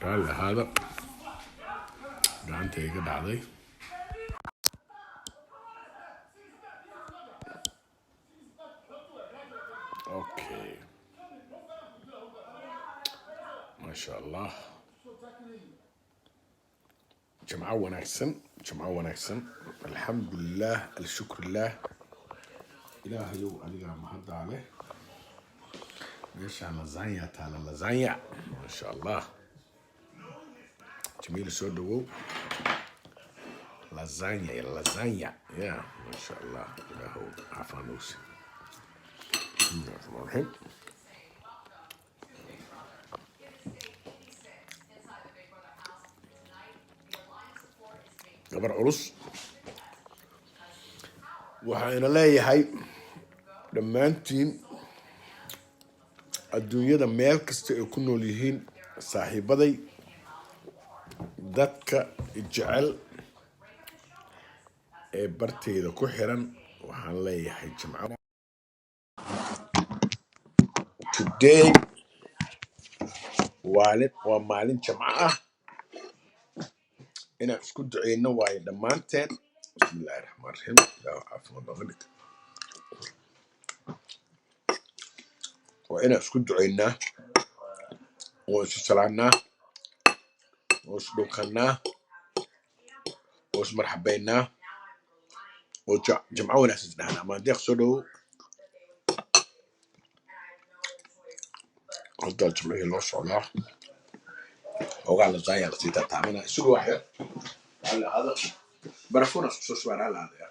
Raalli ahaada, gacanta iga dhacday. Okay, maasha Allah. Jimco wanaagsan, jimco wanaagsan. Alxamdulilah, alshukrilah. Ilaahayow, adigaa mahaddaa leh. Meeshaan lasagna taala, lasagna, maasha Allah. Jamiil, soo dhawow. Lasagna, lasagna ya, maasha Allah. Ilaahow caafimaad nagu sii. Bismillahi raxmaani raxiim. Gabar culus waxayna leeyahay. Dhammaantiin adduunyada meel kasta ay ku nool yihiin, saaxiibaday, dadka jecel ee bartayda ku xiran, waxaan leeyahay jimco. Today waa maalin jimco ah, inaan isku duceyno waayo dhammaanteen. Bismillahi raxmaan raxiim. Ilaahu caafimaad nooga dhig. Waa inaan isku duceynaa oo isu salaannaa oo is dhunkannaa oo is marxabeynaa oo jimco wanaagsan is dhahnaa. Maandeeq, soo dhowow. Haddaa jimcihii loo socdaa, ogaa lasagna lasii taataabana. Isugu waxyar, raalli ahaada. Barafuuna isku soo shubaa, raalli ahaadaya.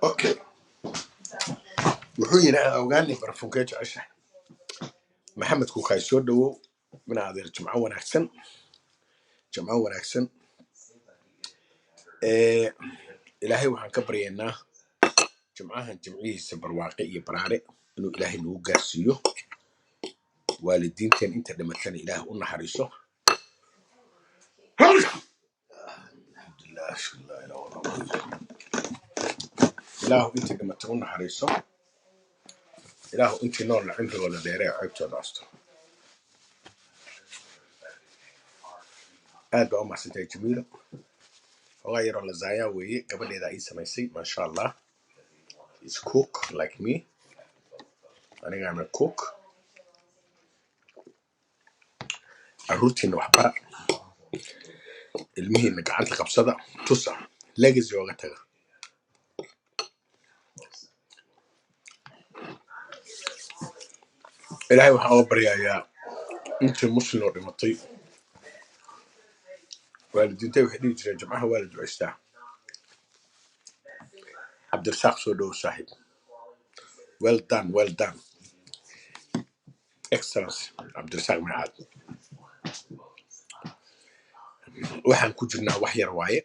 Okay, wuxuu yidhi aan ogaanay barafuunkee jeceshahay. Maxamed Kukaay, soo dhawow mina adeer. Jimco wanaagsan, jimco wanaagsan. Ilaahay waxaan ka baryaynaa jimcahan jimcihiisa barwaaqe iyo baraare inuu Ilaahay nagu gaarsiiyo. Waalidiinteen inta dhimatana Ilaah u naxariiso. Alxamdulilah, laa ilaaha illa Allah. Ilaahu intii dhimatay u naxariiso, Ilaahu intii noolna cimrigooda dheeree ceebtooda asto. Aad baa u mahadsantahay, Jamiilo. Hogaa yaroo lasagna weeye, gabadheeda ii samaysay, maasha Allah. Is cook like me. Anigaana cook. Caruurtiina waxbara, ilmihiina gacanta qabsada, tusa, legacy ooga taga. Ilaahay waxaan uga baryayaa intii muslim oo dhimatay. Waalidiintay waxay dhihi jireen jimcaha waa la duceystaa. Cabdirasaaq, soo dhowow saaxiib. Well done, well done, excellence Cabdirasaaq Magacaad. Waxaan ku jirnaa wax yar waaye,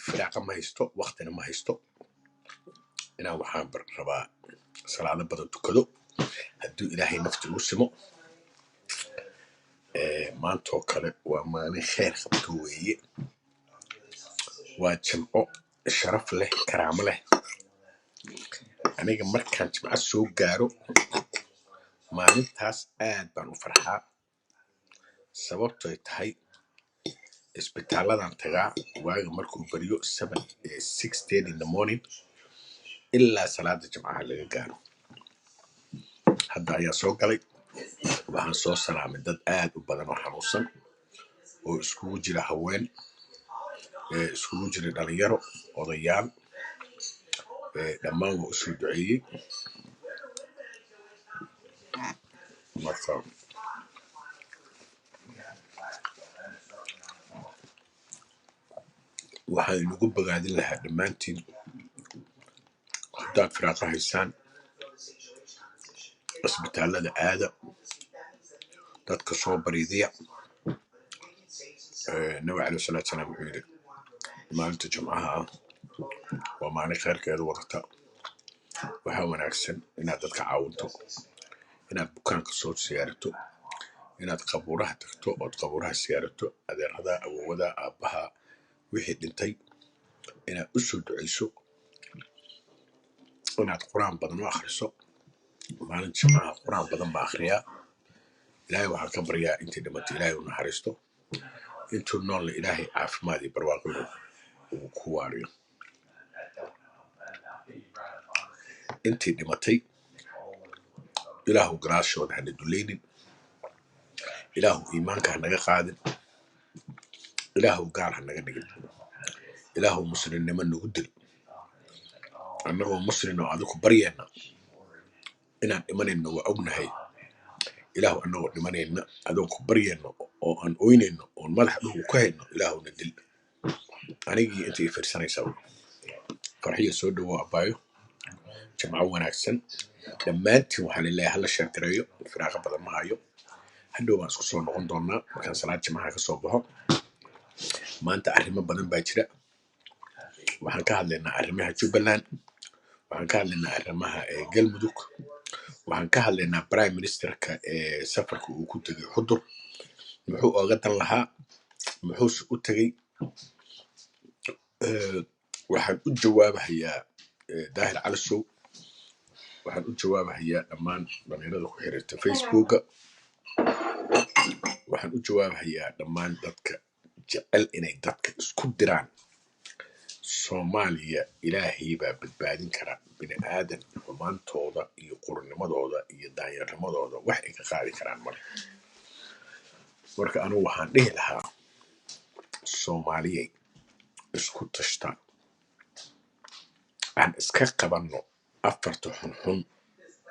firaaqa ma haysto, waqtina ma haysto. Inaan waxaan rabaa salaado badan tukado hadduu Ilaahay nafta igu simo. Maantoo kale waa maalin kheer qabto weeye, waa jimco sharaf leh, karaamo leh. Aniga markaan jimco soo gaaro, maalintaas aad baan u farxaa, sababtoy tahay isbitaalladan tagaa waaga markuu baryo 7, 6:30 in the morning ilaa salaada jimcaha laga gaaro. Hadda ayaa soo galay, waxaan soo salaamay dad aad u badan oo xanuunsan oo iskugu jira haween, iskugu jira dhalinyaro, odayaal. Dhammaan waa usoo duceeyey. Marka Waxaan inagu bogaadin lahaa dhammaantiin, haddaad firaaqo haysaan, isbitaallada aada, dadka soo bariidiya. Nabi caleyhi salaatu salaam wuxuu yidhi maalinta Jumcaha ah waa maalin khayrkeeda wadata. Waxaa wanaagsan inaad dadka caawinto, inaad bukaanka soo siyaarato, inaad qabuuraha tagto ood qabuuraha siyaarato, adeerada, awowada, aabbaha, wixii dhintay inaad u soo duceyso, inaad Qur-aan badan u akhriso. Maalinta Jimcaha Qur-aan badan baa akhriyaa. Ilaahay waxaan ka baryaa intii dhimatay Ilaahay u naxariisto, intuu noolna Ilaahay caafimaad iyo barwaaqo uu ku waariyo. Intii dhimatay Ilaahu gadaashooda hana dulaynin, Ilaahu iimaanka ha naga qaadin, Ilaahu gaal ha naga dhigin, Ilaahu muslimnimo nagu dil. Annagoo muslim oo adigu baryeenna inaan dhimanayno waa ognahay. Ilaahu, annagoo dhimanayna adoon ku baryeenno oo aan oynayno oon madaxa dhulka ku hayno, Ilaahu na dil, anigii inta i fiirsanaysaa. Farxiya, soo dhawo abaayo. Jimco wanaagsan dhammaantiin. Waxaan leeyahay hala share gareeyo. Firaaqo badan ma hayo. Hadhow baan isku soo noqon doonaa markaan salaad Jimcaha ka soo baxo. Maanta arrimo badan baa jira. Waxaan ka hadlaynaa arrimaha Jubbaland, waxaan ka hadlaynaa arrimaha Galmudug, waxaan ka hadlaynaa prime ministerka ee safarka uu ku tegay Xudur. Muxuu oga dan lahaa? Muxuuse u tegey? Waxaan u jawaabahayaa Daahir Calisow. Waxaan u jawaabahayaa dhammaan dhalinyarada ku xiriirta Facebooka. Waxaan u jawaabahayaa dhammaan dadka jecel inay dadka isku diraan. Soomaaliya Ilaahay baa badbaadin kara. Bini aadan xumaantooda iyo qurnimadooda iyo daanyarnimadooda wax ay ka qaadi karaan male. Marka anigu waxaan dhihi lahaa, Soomaaliyay, isku tashta, aan iska qabanno afarta xunxun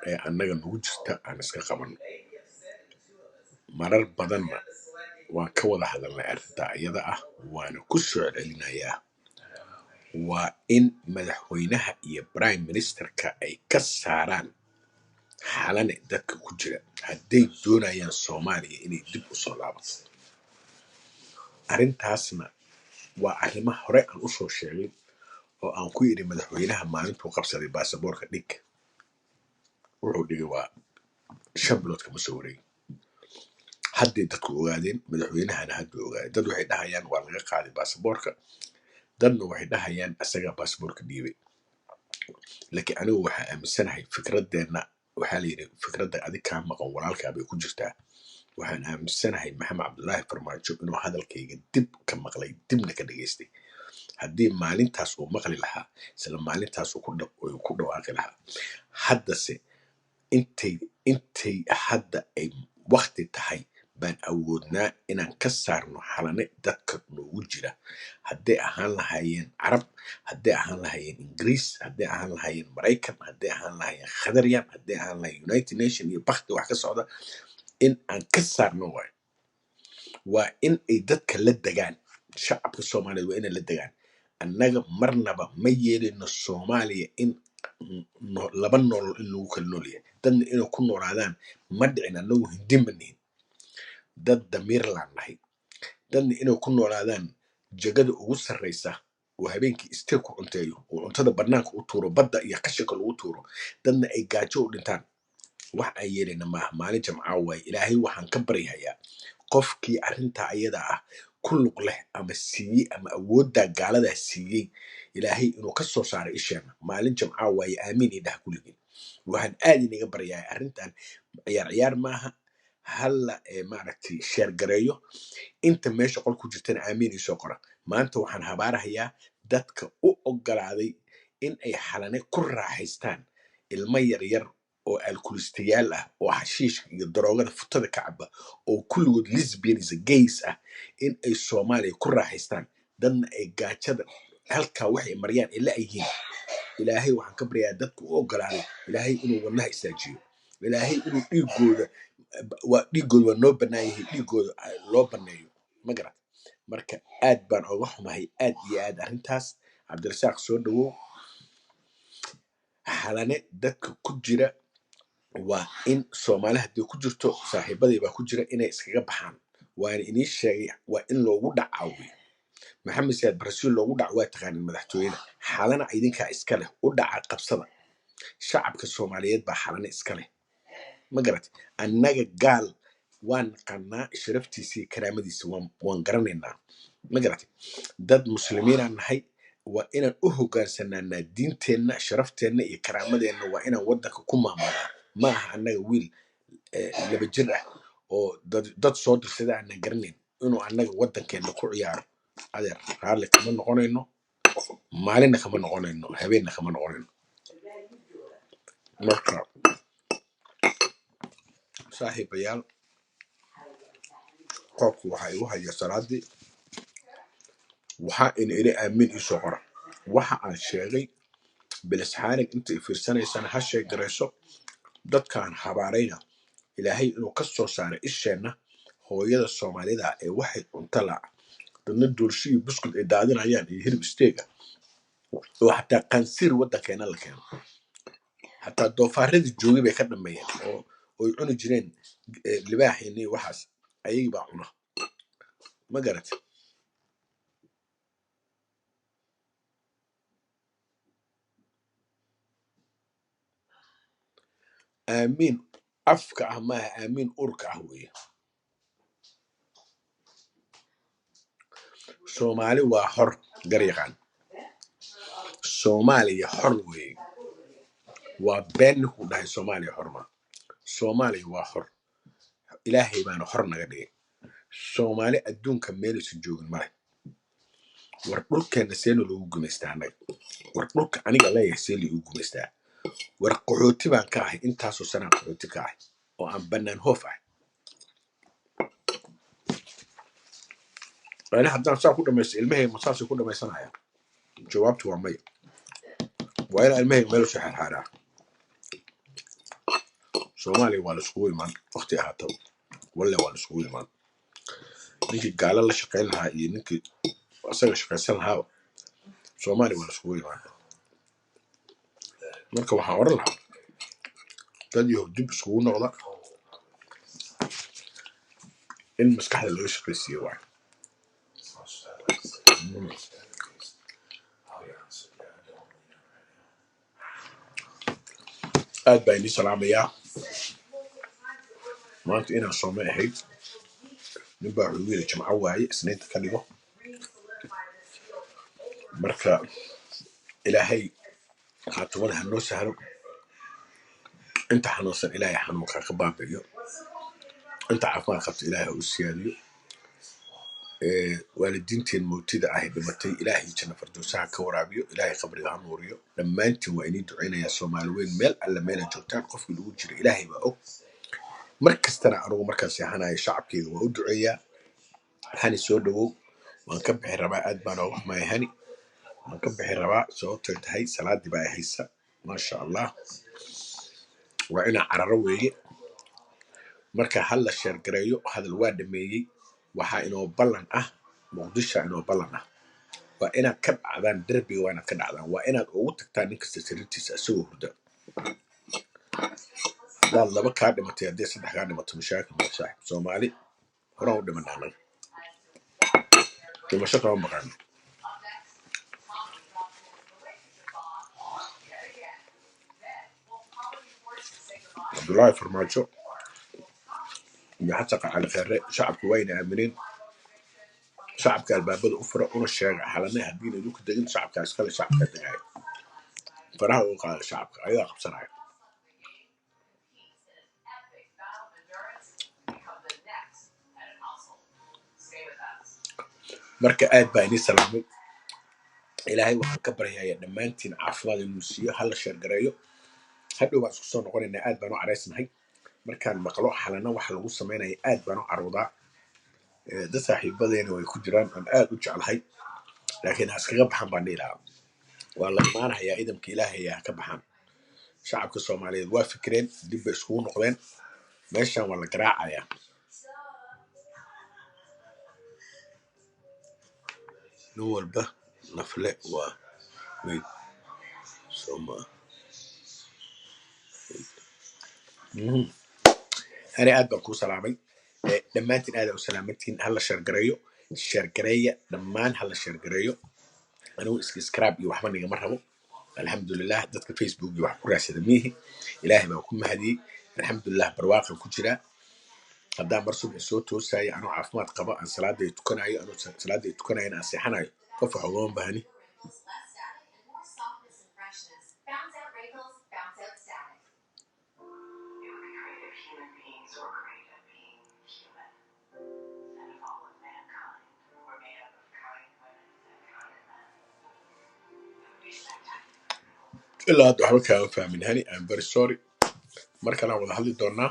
ee annaga nagu jirta, aan iska qabanno. Marar badanna waan ka wada hadalnay arrintaa iyada ah, waana ku soo celcelinayaa: waa in madaxweynaha iyo prime ministerka ay ka saaraan Xalane dadka ku jira hadday doonayaan Soomaaliya inay dib u soo laabato. Arrintaasna waa arrimo hore aan usoo sheegay oo aan ku yidhi madaxweynaha maalintuu qabsaday baasaboorka dhig. Wuxuu dhigay waa 5 bilood kama soo wareegin. Hadday dadku ogaadeen, madaxweynahana hadduu ogaaday. Dad waxay dhahayaan waa laga qaaday baasaboorka, dadna waxay dhahayaan asagaa baasaboorka dhiibay. Laakiin anigu waxaa aaminsanahay fikradeenna. Waxaa la yidhi fikradda adig kaa maqan walaalkaa bay ku jirtaa. Waxaan aaminsanahay Maxamed Cabdullaahi Farmaajo inuu hadalkayga dib ka maqlay, dibna ka dhageystay. Haddii maalintaas uu maqli lahaa, isla maalintaas uu ku dhawaaqi lahaa. Haddase intay hadda ay wakti tahay baan awoodnaa inaan ka saarno Xalane dadka noogu jira, hadday ahaan lahaayeen Carab, hadday ahaan lahaayeen Ingiriis, hadday ahaan lahaayeen Maraykan, hadday ahaan lahaayeen Khadaryan, hadday ahaan lahaayeen United Nation iyo bakti wax ka socda, in aan ka saarno waayo. Waa in ay dadka la degaan. Shacabka Soomaaliyeed waa inay la degaan. Annaga marnaba ma yeelino Soomaaliya in laba nolol in lagu kala nool yahay, dadna inay ku noolaadaan ma dhicin. Annagu Hindi ma nihin, dad damiir laan nahay. Dadna inay ku noolaadaan jagada ugu sarreysa oo habeenkii isteeg ku cunteeyo oo cuntada banaanka u tuuro, badda iyo qashinka lagu tuuro, dadna ay gaajo u dhintaan, wax aan yeelayna maaha. Maalin Jamca waaye. Ilaahay waxaan ka baryahayaa qofkii arrintaa ayada ah ku lug leh ama siiyey ama awooddaa gaaladaa siiyey, Ilaahay inuu ka soo saaray isheena. Maalin Jamca waaye. Aamiin iyo dhaha kulligiin. Waxaan aad inaga baryahay, arrintan ciyaar ciyaar maaha. Halla ee maaragtay share gareeyo. Inta meesha qol ku jirtana aamiin iisoo qora. Maanta waxaan habaarahayaa dadka u ogolaaday in ay Xalane ku raaxaystaan ilmo yaryar oo alkulistayaal ah oo xashiishka iyo daroogada futada ka caba oo kulligood lesbians, gays ah, in ay Soomaaliya ku raaxaystaan, dadna ay gaajada halkaa waxay mariyaan ay la-yihiin. Ilaahay waxaan ka baryayaa dadka u ogolaaday, Ilaahay inuu wadnaha istaajiyo, Ilaahay inuu dhiigooda, waa dhiigooda waa noo bannaan yahay, dhiigooda loo banneeyo. Ma garat? Marka aad baan oga xumahay, aad iyo aad arrintaas. Cabdirasaaq, soo dhawow. Xalane dadka ku jira waa in Soomaali haddii ku jirto, saaxiibadii baa ku jira, inay iskaga baxaan. Waana inii sheegay, waa in loogu dhacaawiyo Maxamed Siyaad Barasiil loogu dhac. Waa taqaanin madaxtooyada Xalana idinkaa iska leh, u dhaca, qabsada. Shacabka Soomaaliyeed baa Xalana iska leh, ma garat? Annaga gaal waan naqanaa, sharaftiisa iyo karaamadiisa waan garanaynaa, ma garatay? Dad muslimiinaan nahay, waa inaan u hogaansanaanaa diinteenna, sharafteenna iyo karaamadeenna. Waa inaan waddanka ku maamulnaa. Ma aha annaga wiil 2 jir ah oo dad soo dirsada aanan garanayn inuu annaga waddankeenna ku ciyaaro. Adeer, raalli kama noqonayno, maalinna kama noqonayno, habeenna kama noqonayno. Marka saaxiibayaal, qoobku waxaa igu haya salaadii. Waxaa in iri aamiin iisoo qora waxa aan sheegay. Bilisxaanig inta i fiirsanaysana ha sheegarayso. Dadkaan habaarayna Ilaahay inuu ka soo saaray isheenna hooyada Soomaalida ee waxay cunto la dadna doolsho iyo buskud ay daadinayaan iyo hilib isteega oo xataa qansiir waddankeena la keeno. Xataa doofaaradii joogay bay ka dhameeyeen oo oy cuni jireen libaaxiina iyo waxaas ayagii baa cuna, ma garat? Aamiin afka ah maaha, aamiin urka ah weeye. Soomaali waa xor, garyaqaan. Soomaaliya xor weeye. Waa been ninkuu dhahay Soomaaliya xor ma. Soomaaliya waa xor, Ilaahay baana xor naga dhigay. Soomaali adduunka meelaysan joogin male. War dhulkeenna seena loogu gumaystaa annaga? War dhulka aniga leeyahay see liigu gumaystaa? War qaxooti baan ka ahay, intaasoo sanaan qaxooti ka ahay oo aan bannaan hoof ahay. Ani haddaan saa ku dhamaysto, ilmahayga ma saasay ku dhamaysanayaan? Jawaabtu waa maya. Waa inaa ilmahayga meel usoo xeerxaaraa. Soomaaliya waa laiskugu imaan waqti ahaataba, walle waa laiskugu imaan. Ninkii gaalo la shaqayn lahaa iyo ninkii asaga shaqaysan lahaa, Soomaaliya waa laiskugu imaan. Marka waxaan oran lahaa, dad yahow, dib iskugu noqda. In maskaxda laga shaqaysiiyo waay. Aad baa inii salaamayaa. Maanta inaan soomay ahayd, nin baa wuxuu yiri Jimco waaye, Isniinta ka dhigo. Marka Ilaahay khaatumada ha noo sahlo. Inta xanuunsan Ilaahay xanuunka ka baabi'iyo, inta caafimaad qabta Ilaahay ha u siyaadiyo. Waalidiinteen mowtida ahi dhimatay Ilaahay janna firdowsaha ka waraabiyo, Ilaahay qabriga ha nuuriyo. Dhammaantiin waa inii ducaynayaa. Soomaali weyn meel alle meela joogtaan, qofkii lagu jira Ilaahay baa og. Mar kastana anugu markaan seexanayo shacabkeyga waa u duceeyaa. Hani, soo dhawow. Waan ka bixi rabaa, aad baan ooga xumahay. Hani, waan ka bixi rabaa, sababtoy tahay salaadii baa i haysa. Maasha Allah, waa inaa cararo weeye. Marka hal la sheergareeyo. Hadal waa dhameeyey. Waxaa inoo ballan ah Muqdisho, inoo ballan ah. Waa inaad ka dhacdaan derbiga, waa inaad ka dhacdaan, waa inaad ugu tagtaan nin kasta sariirtiisa isagoo hurda. Haddaad laba kaa dhimatay, haddii saddex kaa dhimato, mashaakil ma saaxib. Soomaali horaan u dhimanaa, anaga dhimasho kama maqaano. Cabdullaahi Farmaajo iyo Xasan Cali Kheere shacabku wayna aamineen. Shacabka albaabada u fura una sheega Xalane haddiina idinku degin, shacabka iskale, shacabka degaya. Faraha uga qaada shacabka, ayagaa qabsanaya. Marka aad baa inii salaamay. Ilaahay waxaan ka baryayaa dhammaantiin caafimaad inuu siiyo. Hala sheergareeyo. Hadhow baan isku soo noqonaynaa. Aad baan u caraysnahay markaan maqlo Xalana waxa lagu samaynaya, aad baan u caroodaa. Dad saaxiibadeena way ku jiraan aan aad u jeclahay, laakiin ha iskaga baxan baan dhihi lahaa. Waa la imaanayaa idamka Ilaahay, ha ka baxaan. Shacabka Soomaaliyeed waa fikireen, dib bay iskugu noqdeen. Meeshan waa la garaacayaa. Nin walba nafle waa meyd, soo maa? Ani aad baan kuu salaamay. Dhammaantiin aad u salaamantiin. Hala share gareeyo, share gareeya dhammaan, hala share gareeyo. Anigu iska scrap iyo waxba nigama rabo, alxamdulilah. Dadka Facebook iyo wax ku raadsada miihi. Ilaahay baan ku mahadiyey, alxamdulilah, barwaaqan ku jiraa. Haddaan mar subax soo toosayo anoo caafimaad qaba, aan salaaday tukanayo, anoo salaaday tukanayana aan seexanayo, qof wax ugama baahni. Ilaa hadda waxba kaama fahmin, Hani. I'm very sorry. Mar kalaan wada hadli doonaa.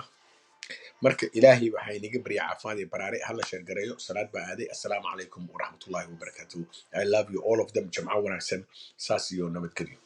Marka Ilaahay waxaa inaga barya caafimaad iyo baraare. Hala share gareeyo. Salaad baa aaday. Assalaamu calaykum waraxmatullahi wabarakaatuh. I love you, all of them. Jamco wanaagsan, saas iyo nabadgelyo.